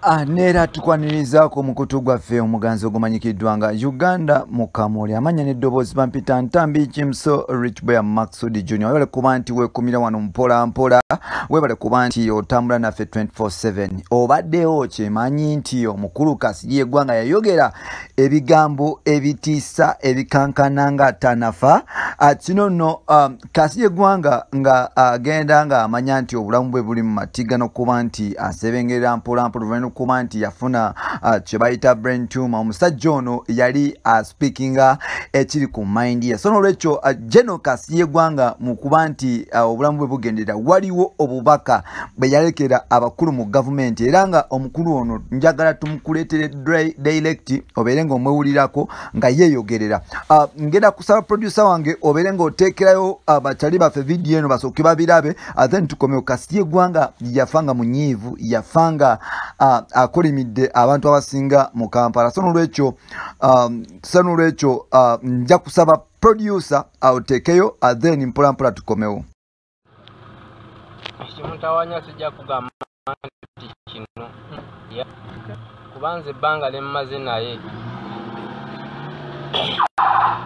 Neera tukwanirizaako omukutu gwaffe omuganzi ogumanyikiddwa nga Uganda Mukamuli. Amanya n'eddoboozi bampita Ntambi Kimso Rich Boy Maxud Junior. Webale kuba nti weekumira wano mpola mpola, webale kuba nti otambula naffe 24/7. Obaddewo kyemanyi nti omukulu Kasirye Ggwanga yayogera ebigambo ebitiisa ebikankana nga tanafa. Kino nno Kasirye Ggwanga nga agenda nga amanya nti obulamu bwe buli mu matiga n'okuba nti asebengerera mpola mpola oluvannyuma okuba nti yafuna kye bayita brain tumor. Omusajja ono yali aspeakinga ekiri ku mind ye. So n'olwekyo General Kasirye Ggwanga mu kuba nti obulamu bwe bugendera, waliwo obubaka bwe yalekera abakulu mu gavumenti, era nga omukulu ono njagala tumukuleetere direct obeere ng'omwewulirako nga yeeyogerera. Ngenda kusaba producer wange obeere ng'oteekerayo abakyali baffe vidiyo eno basooke babirabe, then tukomewo. Kasirye Ggwanga yafanga munyiivu, yafanga akolimidde abantu abasinga mu Kampala. So n'olwekyo nja kusaba producer aoteekeyo, then mpola mpola tukomewo. Ekimutawanya sijja kugamba nti kino, kubanza ebbanga lye mmaze naye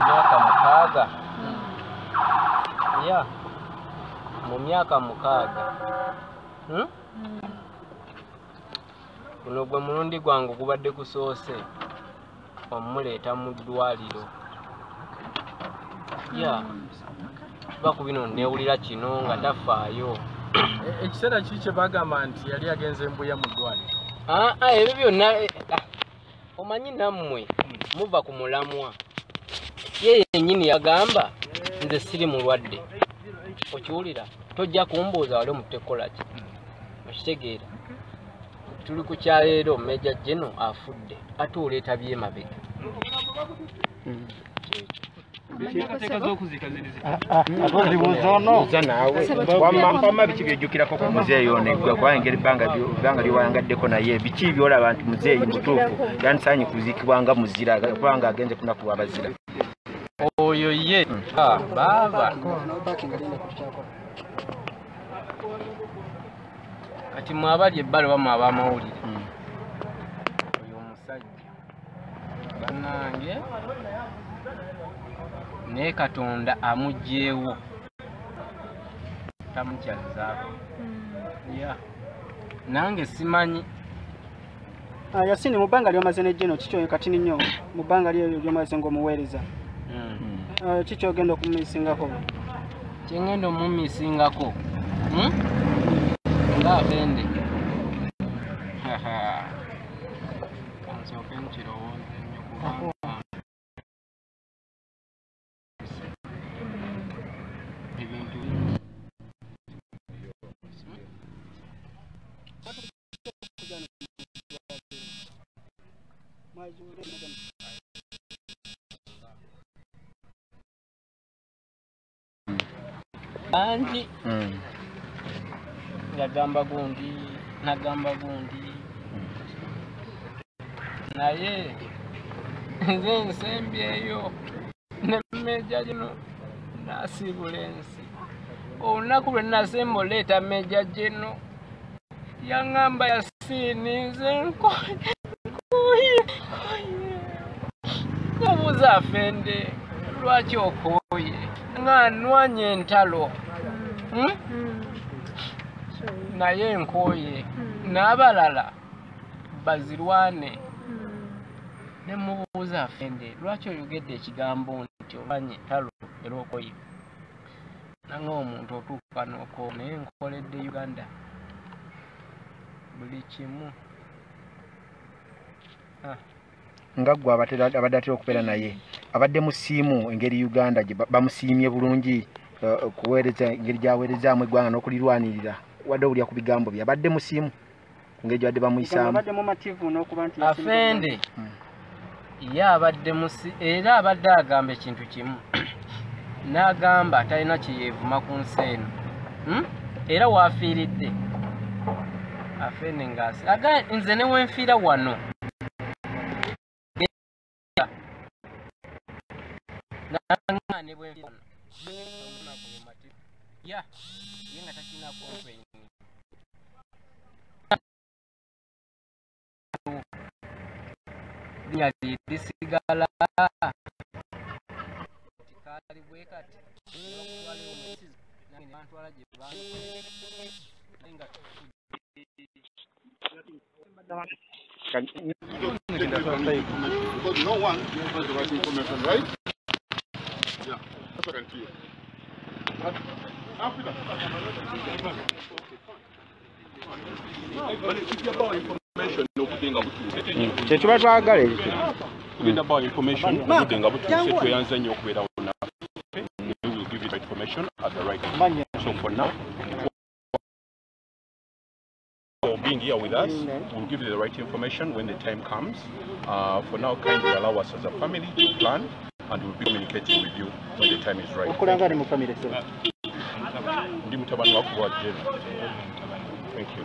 myaka 6, ya mu myaka 6, guno gwe mulundi gwange gubadde gusoose omuleeta mu ddwaliro. Ya kuba ku bino neewulira kino nga tafaayo. Ekiseera ki kye bagamba nti yali agenze Mbuya mu ddwaliro? Ebyo byonna omanyi nammwe muva ku mulamwa. Ye yennyini yagamba nze siri mulwadde, okiwulira? Tojja kumbuuza wali omutte kukola ki, okitegeera? Tuli ku kyaleero Major General afudde, ate oleeta byemabega. Wamma biki byojjukirako ku muzeeyi ono eggwe, kuba engeri ebbanga lyowangaddeko naye biki byolaba nti muzeeyi mutuufu yandisaanye kuziikibwa nga muzira, kubanga agenze kunaku lw'abazira? Oyo ye baaba kati mwe abali ebbali oba mwe ab'amawulire, oyo omusajja bannange naye Katonda amuggyeewo tamukyazaako. Ya nange simanyi. Yasini, mu bbanga ly'omaze ne General kiki katini nnyo mu bbanga ly'omaze ng'omuweereza, kiki ogenda okumumisingako? Kyengenda omumisingako ng'afende kansooke nkirowooze nnyo kubanga ebintu bangi. Yagamba gundi nagamba gundi, naye nze nsembyeyo ne Major General nasiibula ensi. Olunaku lwe nasemba oleeta Major General yaŋŋamba, Yasiini nze nkoye, mubuuza afende lwaki okooye, nga nwanye entalo naye nkooye n'abalala bazirwane. Ne mubuuza afende lwaki oyogedde ekigambo nti olwanye entalo era okooye, nanga omuntu otuuka n'okoowa, naye nkoledde Uganda buli kimu. Nga ggwe abadde atera okubeera naye, abadde musiimu engeri Uganda gye bamusiimye bulungi okuweereza engeri gy'aweerezaamu eggwanga n'okulirwanirira, wadde owulira ku bigambo bye, abadde musiimu ku ngeri gy'abadde bamuyisaamu? Afende ye abadde musi, era abadde agamba ekintu kimu, n'agamba talina kye yeevuma ku nsi eno, era waafiiridde afende ng'asi nze ne wenfiira wano ne bwenfiira wano ya ye nga takina complain. Linnya lye lisigala kaali bwe kati nange ne bantwala gye nga. Because no one has the right information, right? Yeah, that's what I can hear. Kyekiba twagala ekyo. Tugenda bawa information obudde nga butuuse. Tweyanza nnyo okubeerawo naffe. We will give you the information at the right time. So for now, for being here with us, we'll give you the right information when the time comes. For now, kindly allow us as a family to plan, and we'll be communicating with you when the time is right. Okulanga ali mu famire sebo. Ndi mutabani wa Kubwa General. Thank you.